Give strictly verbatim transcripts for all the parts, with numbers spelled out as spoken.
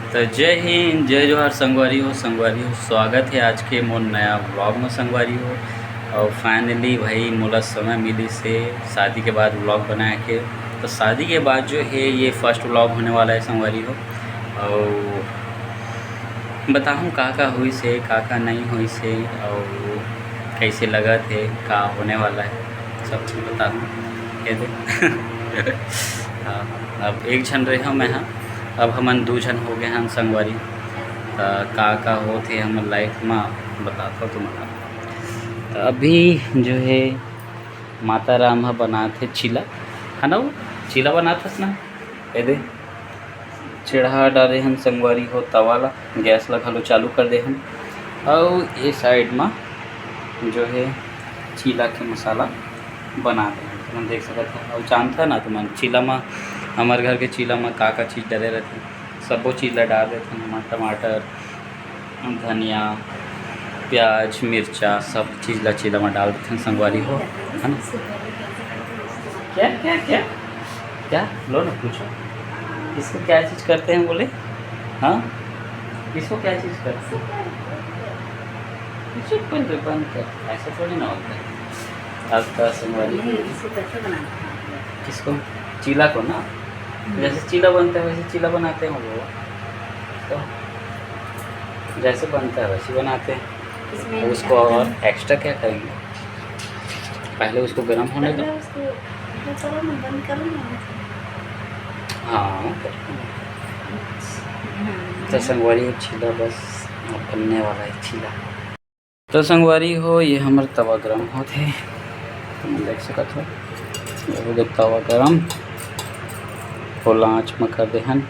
तो जय हिंद, जय जोहार संगवारी हो, संगवारी हो, स्वागत है आज के मोर नया vlog में संगवारी हो। और finally भाई मोला समय मिलिस हे शादी के बाद vlog बनाए के। तो शादी के बाद जो है ये first vlog होने वाला है संगवारी हो। और बताहूँ का का होइस हे, का का नहीं होइस हे, और कैसे लगत हे, का होने वाला है, सब चीज़ बताहूँ। ये दे। हाँ, अब एक झन रहे हँव मैं, हाँ, अब हमन दू झन हो गए हन संगवारी। त का का होत हे हमर life म, बताथव तुमन ला। त अभी जो है माता राम ह बनात हे चीला, है ना, वो चीला बनात हस ना, ये दे। चढ़ा डारे हन संगवारी हो तवा ला, गैस ला घलो चालू कर दे हन। अउ ए side म जो है चीला के मसाला बना दे हन, तुमन देख सकत हव। अउ जानथा ना तुमन, चीला म, हमर घर के चीला म का का चीज डरे रथे, सब्बो चीज ला डार देथन हमन, टमाटर, धनिया, प्याज, मिर्चा, सब चीज ला चीला में डाल देथन संगवारी हो, है ना? क्या, क्या, क्या? क्या? लो ना, पूछो। इसको क्या चीज करते हैं बोले? हाँ? इसको क्या चीज करते हैं? इसको कोई रिबन करते हैं, ऐसा थोड़ी ना होता है। आज का संगवारी नहीं, इसको कैसे बनाते हैं आप लोग? किसको? चीला को ना? हम्म। जैसे चीला बनता है, वैसे चीला बनाते हैं वो। तो जैसे बनता है, वैसे बनाते हैं। इसमें उसको क्या और है? Extra क्या करेंगे? पहले उसको गर्म होने दो। पहले उसको वो करो ना, बंद करो ना। हाँ, कर दूंगा। हम्म। तो संगवारी हो, चीला बस बनने वाला है, चीला। तो संगवारी हो, ये हमर तवा गरम होत हे, तुम देख सकत हो, ये हो गया तवा गरम। फुल आँच म कर देहन,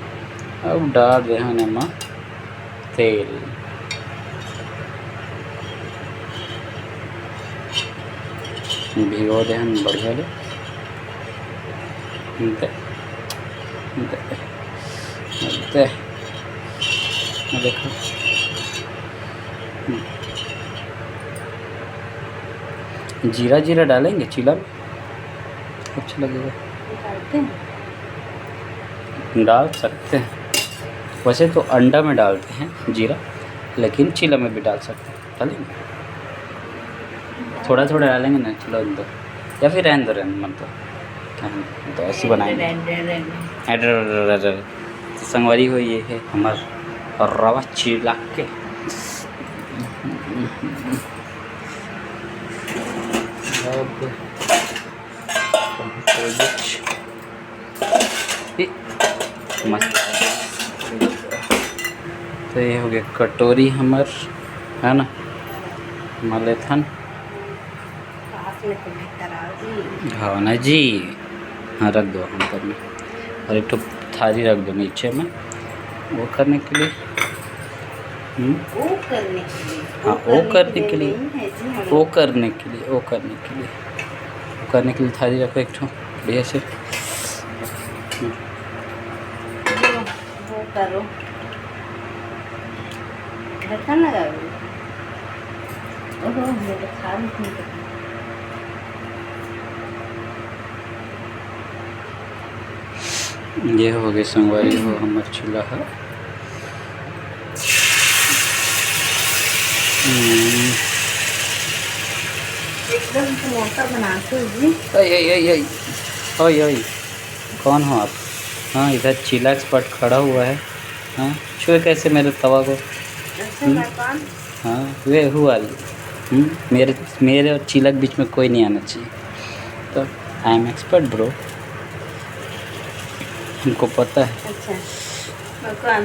अब डाल देहन एमा तेल, भिगो देहन बढ़िया ले। दे, दे, दे। देखो, जीरा, जीरा डालेंगे चीला में, अच्छा लगेगा। डालते हैं। डाल सकते हैं, वैसे तो अंडा में डालते हैं जीरा, लेकिन चीला में भी डाल सकते हैं। डालेंगे, थोड़ा थोड़ा डालेंगे ना, चलो दो, या फिर रहने दो, रहने दो, मत दो। हाँ, तो ऐसे बनाएंगे। रहने दो, रहने दो। अरे, अरे, अरे, अरे। तो संगवारी हो, ये है हमार रवा चीला के। अब ये मस्त। तो ये हो गया कटोरी हमर, है ना, मलेथन। पास में तो भीतर आओ जी। हाँ ना जी, हाँ, रख दो हम पर में, और एक ठो थारी रख दो नीचे में, वो करने के लिए। हम्म? वो करने के लिए, हाँ, वो करने के लिए नहीं है जी, हम वो लोग करने के लिए, वो करने के लिए, वो करने के लिए थारी रखो एक ठो बढ़िया से। हम्म। वो, वो करो, ढक्कन लगा दो। ओहो, मैं तो खा रही थी। ये हो गए संगवारी हो हमर चूल्हा ह। हम्म। एकदम समोसा बनाते हो जी। ओए, ओए, ओए, ओए। ओए, ओए। कौन हो आप? हाँ, इधर चीला एक्सपर्ट खड़ा हुआ है। हाँ, छुए कैसे मेरे तवा को? अच्छा, हम्म? मैं कौन? हाँ, वे हु आर यू? हम्म? मेरे, मेरे और चीला के बीच में कोई नहीं आना चाहिए। तो I am expert, bro। हमको पता है। अच्छा, मैं कौन?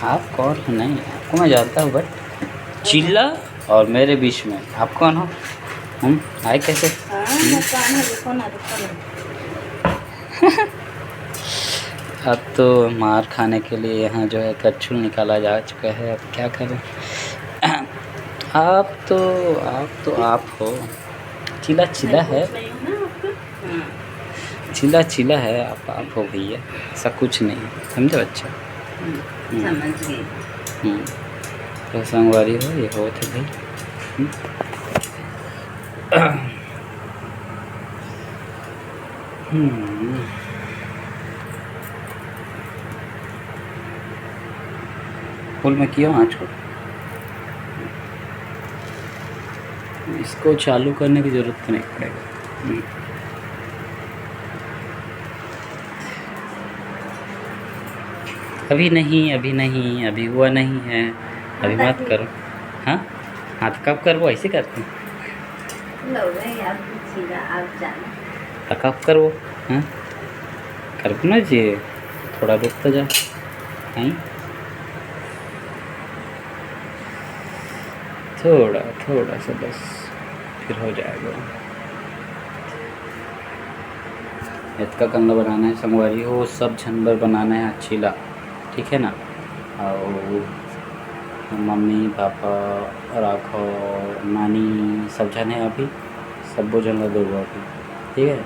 आप कौन हो? नहीं, आपको मैं जानता हूँ, but चीला और मेरे बीच में आप कौन हो? हम आए कैसे? हाँ, मैं कौन हूँ? रुको ना, रुको ना। अब तो मार खाने के लिए यहाँ जो है करछुल निकाला जा चुका है, अब क्या करें? आप तो, आप तो आप हो, चीला चीला मैं है। पूछ रही हूँ ना आपको। हाँ। चीला चीला है, आप आप हो भैया, ऐसा कुछ नहीं है, समझो? अच्छा। हम्म, हम्म। समझ गई। हम्म। तो संगवारी हो, ये हो थे भाई। हम्म। हम्म। बोल, मैं किया हूँ आज को। इसको चालू करने की ज़रूरत तो नहीं पड़ेगा। हम्म। अभी नहीं, अभी नहीं, अभी हुआ नहीं है, अभी मत करो। हाँ, हाँ, तो कब करबो? ऐसे करते हैं। लो भाई, आप पूछिएगा, आप जानो। तो कब करबो? हाँ, करबो ना जी, थोड़ा रुक तो जा। हैं? थोड़ा, थोड़ा सा बस, फिर हो जाएगा। इतका कन ला बनाना है संगवारी हो, सब झन बर बनाना है चीला, ठीक है ना? अउ मम्मी, पापा, राघव, नानी, सब झन है अभी, सब्बो झन ला देबो अभी, ठीक है?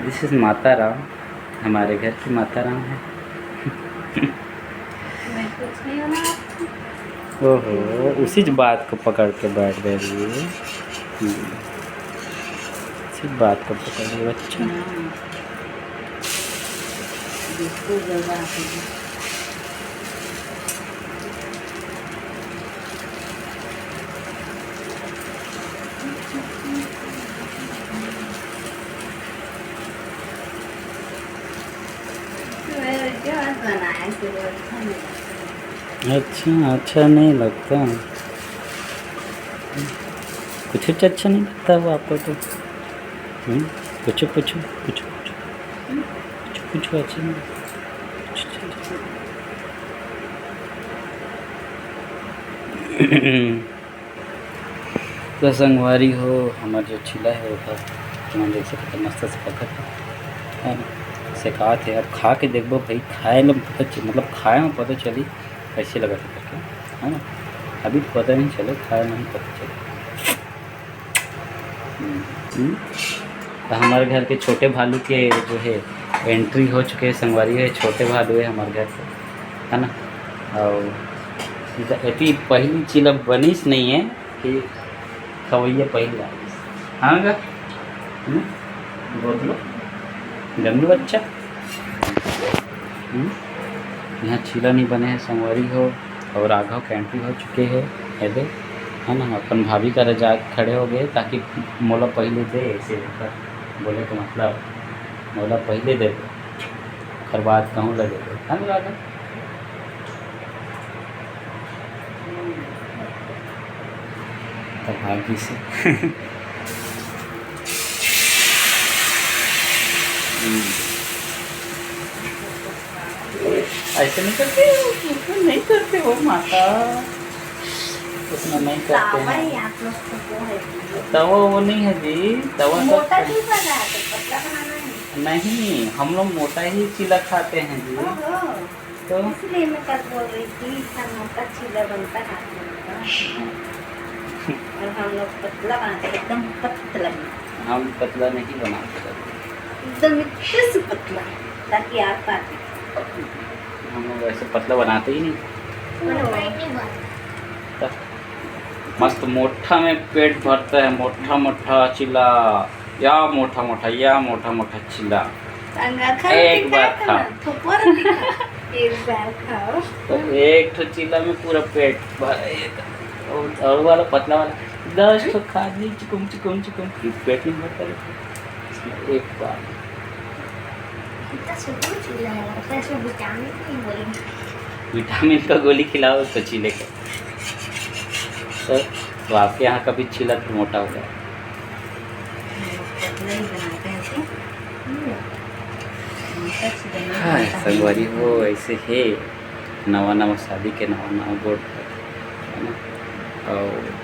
This is माता राम, हमारे घर की माता राम है। मैं कुछ नहीं बना। ओहो, उसी बात को पकड़ के बैठ गई। हम्म, उसी बात को पकड़ के, अच्छा। हाँ। बिल्कुल जगह पे। अच्छा, अच्छा नहीं लगता। कुछ अच्छा नहीं लगता वो आपको तो। हम्म? पूछो, पूछो, पूछो, पूछो। पूछो, पूछो, अच्छा नहीं लगता। तो संगवारी हो, हमार जो चीला है, ओकर तुमन देख सकत हो, मस्त से पकत है, है ना? सेकात है। अब खा के देखबो भाई, खाए में पता चल-, मतलब खाए में पता चली कैसे लगत है करके, है ना? अभी तो पता नहीं चले, खाए में ही पता चले। हम्म, हम्म। तो हमारे घर के छोटे भालू के जो है entry हो चुके है संगवारी, है छोटे भालू है हमारे घर के, है ना? और एती पहली चीला बनिस नहीं है कि खवैया पहला। हाँ गा? हम्म? बोल लो। जमलू बच्चा? हम्म? यहाँ चीला नहीं बने है संगवारी हो, और राघव के entry हो चुके है। ये दे, है ना, अपन भाभी करा जा खड़े हो गए ताकि मोला पहले दे, ऐसे बोले तो मतलब मोला पहले दे दे, ओकर बाद कहूँ लगे दे, है ना राघव? तो भागी से। हम्म। ऐसे नहीं करते, बिल्कुल नहीं करते वो माता, उतना नहीं करते हैं। आप लोग को वो है। तवा वो नहीं है जी, तवा तो मोटा चीज बनाया तो पतला बनाना है। नहीं, हम लोग मोटा ही चीला खाते हैं जी। ओहो। तो इसलिए मैं कल बोल रही थी, इतना मोटा चीला बनता है आप लोगों का। और हम लोग पतला बनाते हैं, एकदम पतला। हम पतला नहीं बनाते कभी। एकदम इतने से पतला, ताकि आप पाते। हम लोग ऐसे पतला बनाते ही नहीं। तो मस्त मोटा में पेट भरता है, मोटा मोटा चीला। या मोटा मोटा, या मोटा मोटा चीला। एक बार खाओ। एक बार खाओ। तो एक ठो चीला में पूरा पेट भर, और, और वाला पतला वाला दस ठो खा ली, चुकुम चुकुम चुकुम, फिर पेट नहीं भरता रहता। एक बार। इतना सुकून चीला है, लगता है इसमें विटामिन की गोली। विटामिन का गोली खिलाओ उसको चीले को। तो, तो आपके यहाँ का भी चीला फिर मोटा हो गया। नहीं बनाते हैं ऐसे। हम्म। मोटा चीला नहीं हाँ, बनता है। संगवारी हो, ऐसे है, नवा नवा शादी के नवा नवा गोठ, है ना? और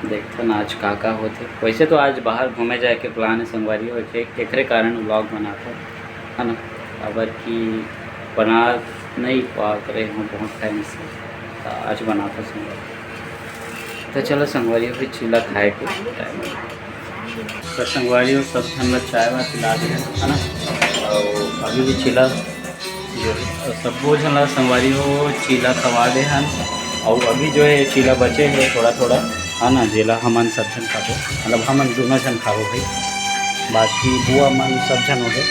देखथन आज का का होथे। वैसे तो आज बाहर घूमे जाए के plan है संगवारी हो, एके-, एकरे कारण vlog बनाथन, है ना? अबर कि बना नहीं पात रहे हूँ बहुत time से, तो आज बनाथन संगवारी। तो चलो संगवारी हो, फिर चीला खाए के time है। तो संगवारी हो, सब झन ला चाय वाय पिला दे, है ना? और अभी भी चीला जो है, सब्बो झन ला संगवारी हो चीला खवा दे हन। अउ अभी जो है चीला बचे है थोड़ा थोड़ा, है ना, जेला हमन सब झन खाबो, मतलब हमन दोनों झन खाबो भाई, बाकी बुआ मन सब झन हो गए।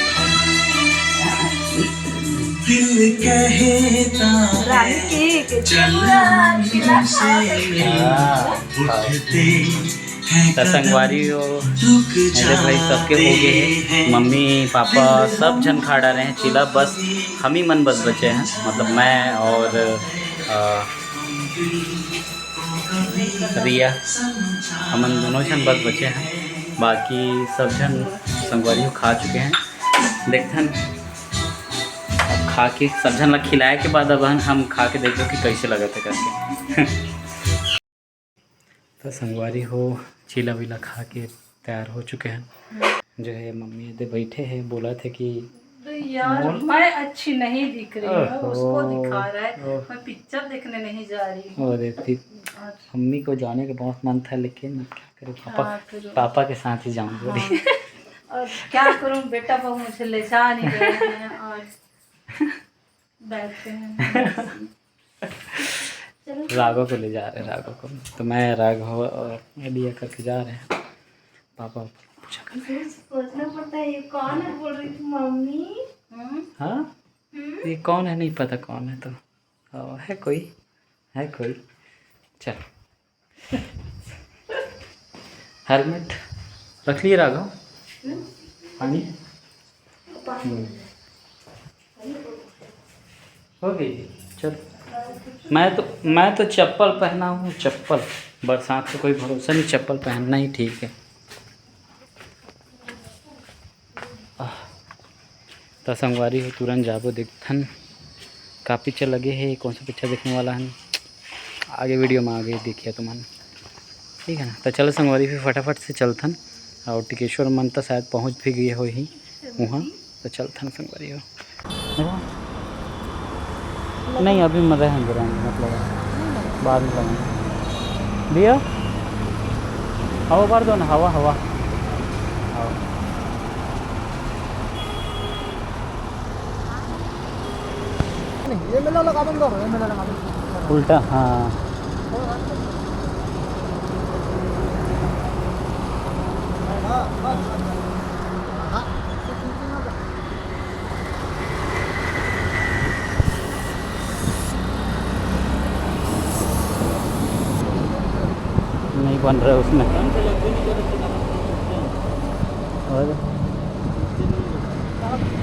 दिल कहता रानी की, कि चल चल रहा है, तुमसे मिल हाँ, हाँ। उठते हैं त संगवारी हो, मेरे भाई सबके हो गए हैं। मम्मी, पापा, सब झन खा डारे हैं चीला, बस हम ही मन बस बचे हैं, मतलब मैं और, अ, रिया, हमन दोनों झन बस बचे हैं, बाकी सब झन संगवारी हो खा चुके हैं। देखथन, अब खा के सब झन ला खिलाए के बाद अब हम, हम खा के देखबो कि कैसे लगत है करके। तो संगवारी हो, चीला वीला खा के तैयार हो चुके हैं। जो है मम्मी दे बैठे हैं, बोला थे कि तो यार, बोल। मैं अच्छी नहीं दिख रही हूँ, ओहो। उसको दिखा रहा है। ओह। मैं पिक्चर देखने नहीं जा रही हूँ। अरे फिर और मम्मी को जाने का बहुत मन था, लेकिन क्या करूँ, पापा, क्या करूँ? पापा के साथ ही जाऊँ बोली। हाँ। और क्या करूँ, बेटा बहू मुझे ले जा नहीं रहे हैं और बैठे हैं। चलो। राघव को ले जा रहे हैं, राघव को। तो मैं, राघव और रिया करके जा रहे हैं। पापा पूछा कर रहे हैं। सोचना पड़ता है, ये कौन है बोल रही थी मम्मी? हम्म? हाँ? हम्म? ये कौन है, नहीं पता कौन है तो। ओ, है कोई, है कोई। चल। हेलमेट रख लिए राघव? पानी? हम्म। हो गई जी, चल। मैं तो, मैं तो चप्पल पहना हूँ, चप्पल। बरसात का कोई भरोसा नहीं, चप्पल पहनना ही ठीक है। आह, त संगवारी हो, तुरंत जाबो, देखथन का पिक्चर लगे हे, कौन सा पिक्चर देखने वाला हन, आगे वीडियो में आगे देखिए तुमन, ठीक है ना। तो चलो संगवारी, फिर फटाफट से चलथन, और टिकेश्वर मन तो शायद पहुँच भी गए हो ही वहाँ, तो चलथन संगवारी हो। नहीं, अभी में रहेंगे, रहेंगे, मतलब बाद में लगाएंगे। भैया, हवा भर दो ना, हवा, हवा। हवा। नहीं, ये मेला लगा बंद करो, ये मेला लगा बंद करो। उल्टा, हाँ। हाँ, हाँ, हाँ। नहीं बन रहा है उसमें। और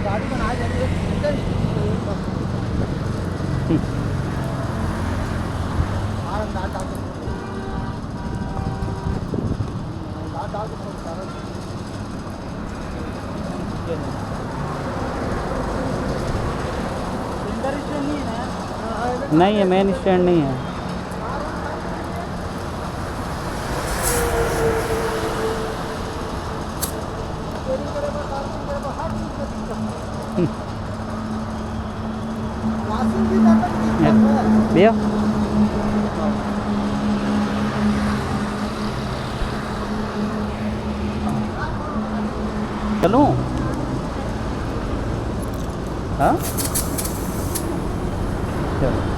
गाड़ी बनाई जा रही है। हम्म। नहीं है, मेन स्टैंड नहीं है। हम्म। भैया, चलूं? हाँ, चलो।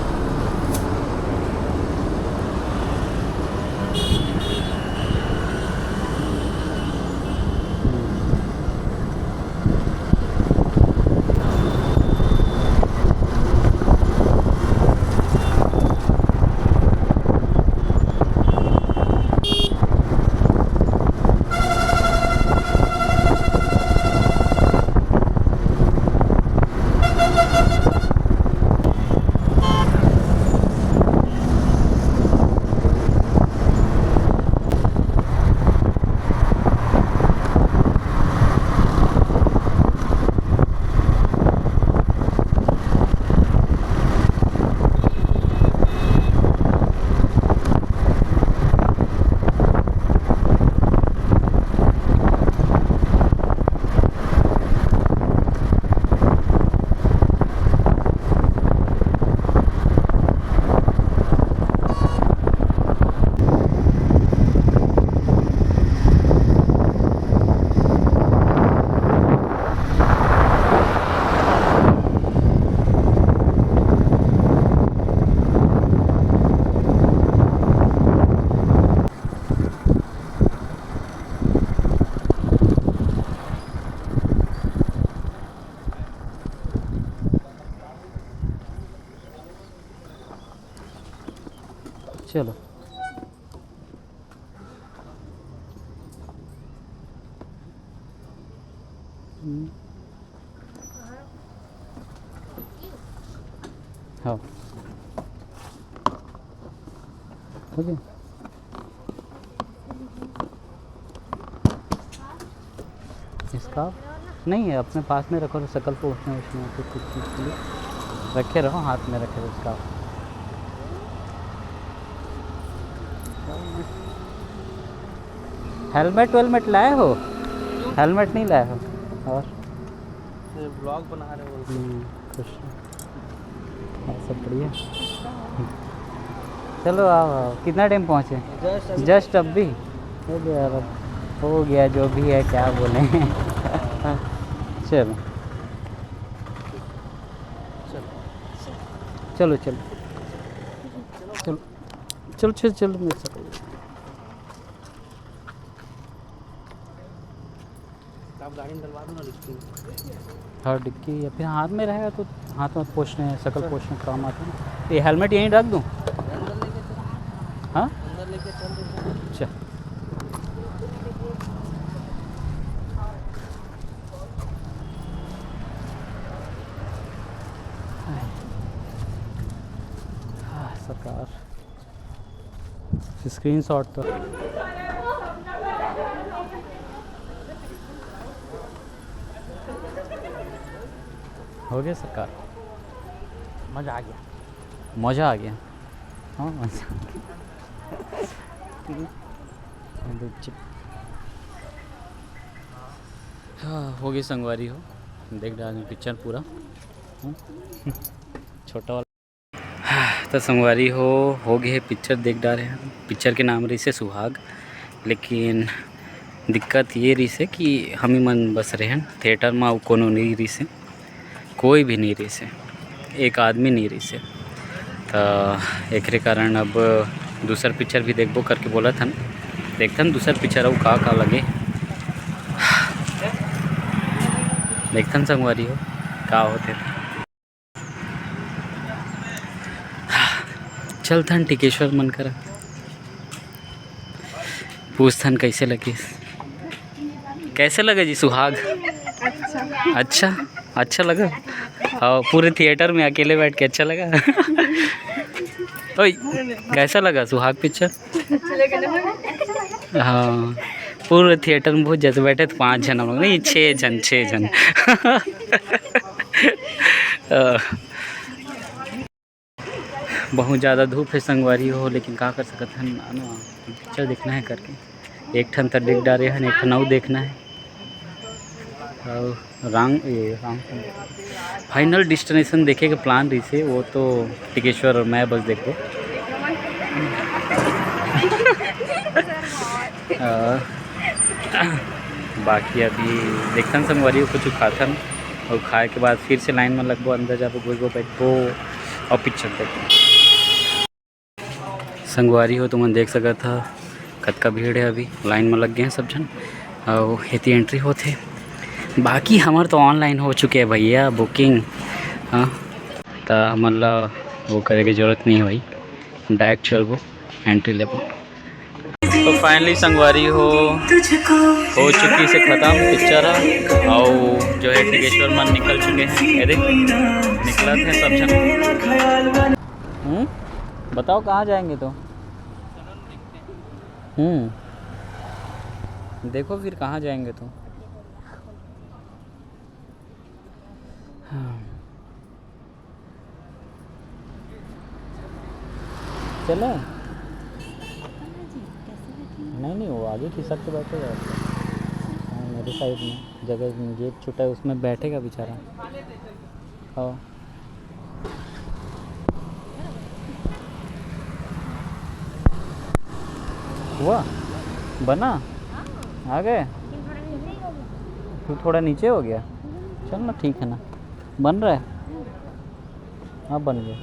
चलो। हम्म। हाँ। हो गया। इसका नहीं है, अपने पास में रखो, तो शकल पोंछना है उसमें, कुछ, कुछ चीज़ के लिए रखे रहो, हाथ में रखे रहो इसका। हेलमेट वेलमेट लाए हो? हेलमेट नहीं लाए हो? और ये ब्लॉग बना रहे हो। हम्म, खुश। और सब बढ़िया। चलो आओ, आओ। कितना टाइम पहुँचे? जस्ट अभी। चलो यार, अब हो गया जो भी है, क्या बोले। चलो। चलो, चलो। चलो, चलो, चलो, चलो, मेरे साथ। आप गाड़ी में डलवा दो ना डिक्की में। हाँ, डिक्की या फिर हाथ में रहेगा तो हाथ में पोंछने, शकल पोंछने काम आता है ना। ये हेलमेट यहीं रख दूँ? अंदर लेके चल, हाँ, अंदर लेके चल रहे हैं। अच्छा। हाँ, सरकार, स्क्रीनशॉट तो हो गया सरकार। मज़ा आ गया। मज़ा आ गया। हाँ, मज़ा आ गया। हाँ, हो गई संगवारी हो, देख डाले पिक्चर पूरा। हाँ? छोटा वाला। हाँ, तो संगवारी हो, हो गए पिक्चर देख डाले हैं। पिक्चर के नाम रहिसे सुहाग, लेकिन दिक्कत ये रहिसे कि हम ही मन बस रहेन थिएटर में, अउ कोनो नहीं रहिसे, कोई भी नहीं रहिसे, एक आदमी नहीं रहिसे। तो एकरे कारण अब दूसर पिक्चर भी देखबो करके बोलत हन, देखथन दूसर पिक्चर अउ का का लगे, देखथन संगवारी हो का होथे। चलथन टिकेश्वर मन करा, पूछथन कैसे लगे, कैसे लगे जी सुहाग? अच्छा, अच्छा लगा। हाँ, पूरे थिएटर में अकेले बैठ के अच्छा लगा। ओए, कैसा लगा सुहाग पिक्चर? हाँ, पूरे थिएटर में बहुत जैसे बैठे थे, पाँच जन हम लोग, नहीं, छः जन, छः जन। अ, बहुत ज़्यादा धूप है संगवारी हो, लेकिन का कर सकत हन, ना, पिक्चर देखना है करके। एक ठन त देख डारे हन, एक ठन अउ देखना है। और रांग, ये रांग, फाइनल डेस्टिनेशन देखे के प्लान रहिसे, वो तो टिकेश्वर और मैं बस देखबो। अ, बाकी अभी देखथन संगवारी हो, कुछ खाथन और खाए के बाद फिर से लाइन में लगबो, अंदर जाबो, घुसबो, बैठबो और पिक्चर देखबो। संगवारी हो, तुमन देख सकत ह कतका भीड़ है, अभी लाइन में लग गए हैं सब झन, और एती एंट्री होथे। बाकी हमर तो ऑनलाइन हो चुके हैं भैया बुकिंग। हाँ, तो हमन ला वो करे के जरूरत नहीं है भाई, डायरेक्ट चलबो, एंट्री लेबो। तो फाइनली संगवारी हो, हो चुकी से खत्म पिक्चर, और जो है टिकेश्वर मन निकल चुके हैं, ये देख निकलत हैं सब झन। हम्म, बताओ कहाँ जाएंगे तो? हम्म, देखो फिर कहाँ जाएंगे तो। हाँ। चले? नहीं, नहीं, वो आगे खिसक के बैठेगा। हाँ, मेरे साइड में जगह, गेट छोटा है, उसमें बैठेगा बेचारा। हाँ। हुआ? बना? आ गए? तू थोड़ा नीचे हो गया? चल ना, ठीक है ना, बन रहा है। हाँ, बन गया।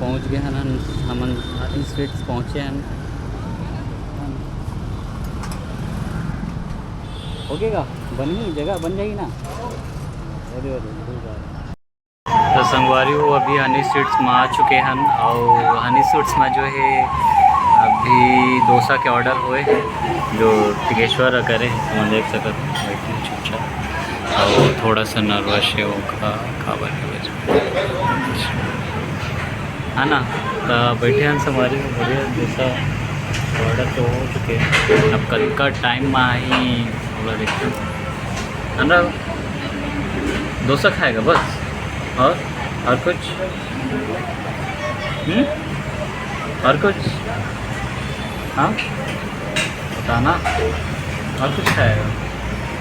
पहुँच गए हन, हमन हनी स्वीट्स पहुँचे हन। हो गएगा, बनी जगह बन जाएगी ना। अरे, अरे, अरे, अरे। तो संगवारी हो, अभी हनी स्वीट्स में आ चुके हन और हनी स्वीट्स में जो है अभी डोसा के ऑर्डर हुए हैं, जो टिकेश्वर करे हैं, तुम देख सकते हो, बैठे हैं चुपचाप। और थोड़ा सा नर्वस है वो, का, का बात है वजह। है ना? तो बैठे हैं संगवारी हो, बढ़िया डोसा ऑर्डर तो हो चुके हैं। अब कतका टाइम में आही, थोड़ा देखते हैं, है ना? डोसा खाएगा बस, और, और कुछ? हम्म? और कुछ? हाँ, बताना। और कुछ खाएगा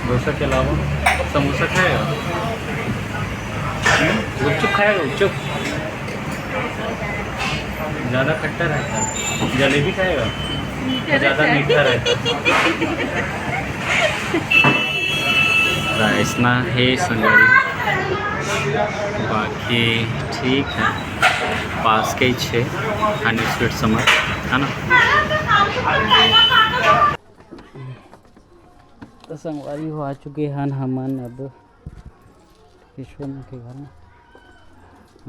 डोसा के अलावा? समोसा खाएगा? हम्म? गुपचुप खाएगा, गुपचुप? ज़्यादा खट्टा रहता है। जलेबी खाएगा? ज़्यादा मीठा रहता है। राइस ना है संगवारी, बाकी ठीक है, पास के ही छे हनी स्वीट समर, है ना? तो संगवारी हो, आ चुके हन हमन अब विश्वनाथ के घर में।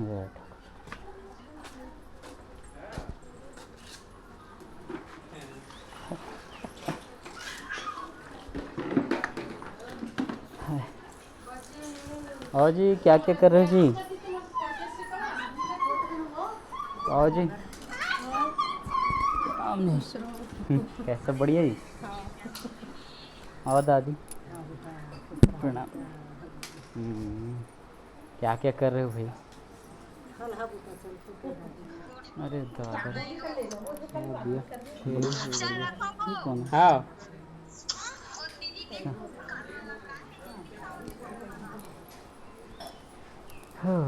बैठ। आओ जी, क्या क्या कर रहे हो जी? आओ जी। काम नहीं। हम्म, कैसा, बढ़िया जी? आओ दादी। प्रणाम। हम्म, क्या क्या कर रहे हो भाई? अरे दादा। ये दिया। ये, ये बढ़िया। ये कौन है? हाँ। हाँ।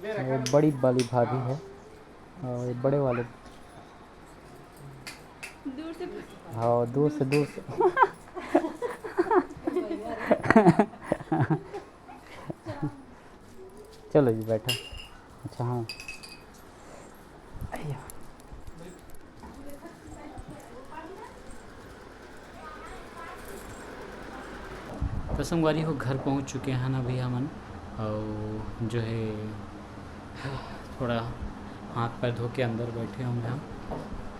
वो बड़ी वाली भाभी है और ये बड़े वाले। दूर से। हाँ, दूर से, दूर से। चलो जी, बैठो। अच्छा, हाँ। आइए। तो संगवारी हो, घर पहुंच चुके हैं अभी हमन, और जो है थोड़ा हाथ पैर धो के अंदर बैठे होंगे हम।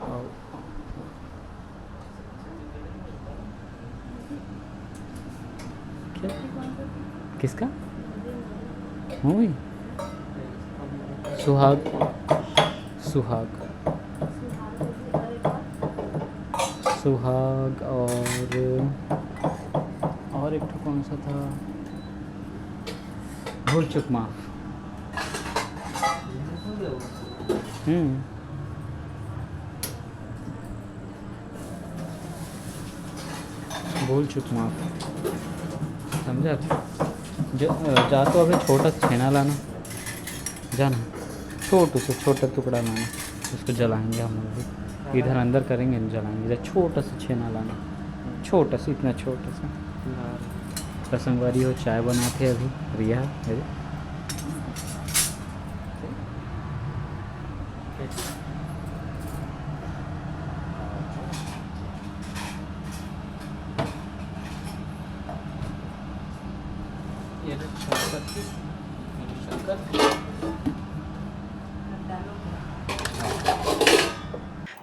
और क्या? किसका मूवी? सुहाग, सुहाग, सुहाग और, और एक ठो कौन सा था, भूल चूक माफ। हम्म। भूल चूक माफ, समझा? ज-, जा तो अभी छोटा सा छेना लाना, जाना, छोटू से छोटा टुकड़ा लाना, उसको जलाएंगे हम लोग भी। इधर अंदर करेंगे, नहीं जलाएंगे। जा, छोटा सा छेना लाना, छोटा सा, इतना छोटा सा। तो संगवारी हो, चाय बनाते अभी रिया, अरे। ये लो शक्कर, ये लो शक्कर।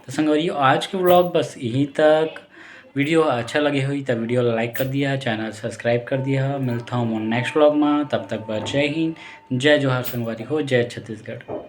तो संगवारी, आज के व्लॉग बस यहीं तक। वीडियो अच्छा लगे होही त वीडियो ला लाइक कर दिया, चैनल सब्सक्राइब कर दिया। मिलता हूँ नेक्स्ट व्लॉग में, तब तक बस जय हिंद, जय जोहार संगवारी हो, जय छत्तीसगढ़।